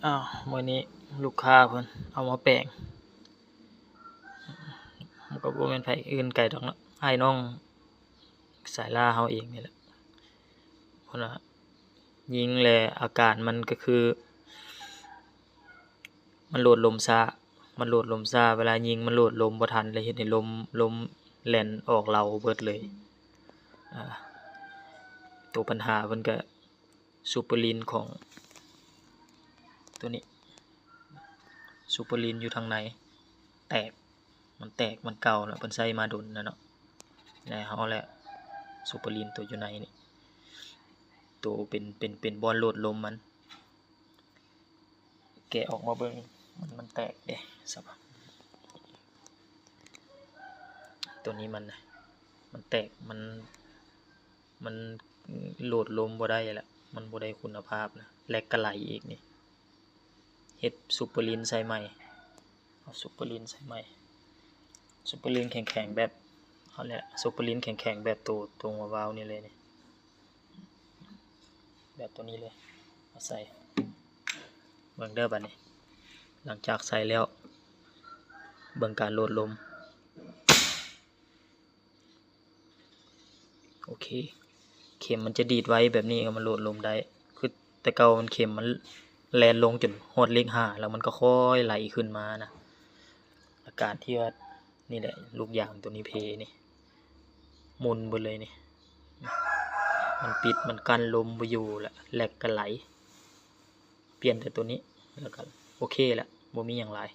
ອ້າວ ມື້ນີ້ລູກຄ້າເພິ່ນເອົາມາແປງ ມັນກໍບໍ່ແມ່ນໃຜອື່ນໄກດອກເນາະ ອ້າຍນ້ອງສາຍລ່າເຮົາເອງນີ້ແຫຼະ. ເພິ່ນວ່າຍິງແລ້ວອາການມັນກໍຄື ມັນໂຫຼດລົມຊ້າ ມັນໂຫຼດລົມຊ້າ ເວລາຍິງມັນໂຫຼດລົມບໍ່ທັນ ແລ້ວເຮັດໃຫ້ລົມ ລົມແລ່ນອອກເລົາເບິດເລີຍ. ອາ ໂຕບັນຫາເພິ່ນກໍ ຊຸບເປີລິນຂອງໂຕນີ້ ຊຸບເປີລິນຢູ່ທາງໃນແຕກ ມັນແຕກ ມັນເກົ່າແລ້ວ ເພິ່ນໃຊ້ມາດົນແລ້ວເນາະ ແລ້ວເຮົາແຫຼະ ຊຸບເປີລິນໂຕຢູ່ໃນນີ້ ໂຕເປັນ ເປັນ ເປັນບ່ອນໂຫຼດລົມມັນ ແກະອອກມາເບິ່ງ ມັນ ມັນແຕກເດ້ ສະພາບ ໂຕນີ້ມັນ ມັນແຕກ ມັນ ມັນໂຫຼດລົມບໍ່ໄດ້ລະ ມັນບໍ່ໄດ້ຄຸນນະພາບນະ ແລັກກະໄຫຼອີກນີ້ ເຮັດຊຸບເປີລິນໃສ່ໃໝ່ ເອົາຊຸບເປີລິນໃສ່ໃໝ່ ຊຸບເປີລິນແຂງໆ ແບບ ເອົາແຫຼະ ຊຸບເປີລິນແຂງໆ ແບບໂຕ ໂຕຫົວວາວນີ້ເລີຍນີ້ ແບບໂຕນີ້ເລີຍ ເອົາໃສ່ ເບິ່ງເດີບາດນີ້ ຫຼັງຈາກໃສ່ແລ້ວ ເບິ່ງການໂຫຼດລົມ. ໂອເຄ ເຂັມມັນຈະດີດໄວແບບນີ້ ມັນໂຫຼດລົມໄດ້ ຄືແຕ່ເກົ່າມັນ ເຂັມມັນແລ່ນລົງຈົນຮອດເລກຫ້າ ແລ້ວມັນກໍຄ່ອຍໄຫຼຂຶ້ນມານະ ອາການທີ່ວ່າ ນີ້ແຫຼະ ລູກຢາງໂຕນີ້ເພນີ້ ໝຸ່ນເບິດເລີຍນີ້ ມັນປິດ ມັນກັ້ນລົມບໍ່ຢູ່ລະ ແລັກກະໄຫຼ ປ່ຽນແຕ່ໂຕນີ້ ແລ້ວກໍໂອເຄລະ ບໍ່ມີຫຍັງຫຼາຍ.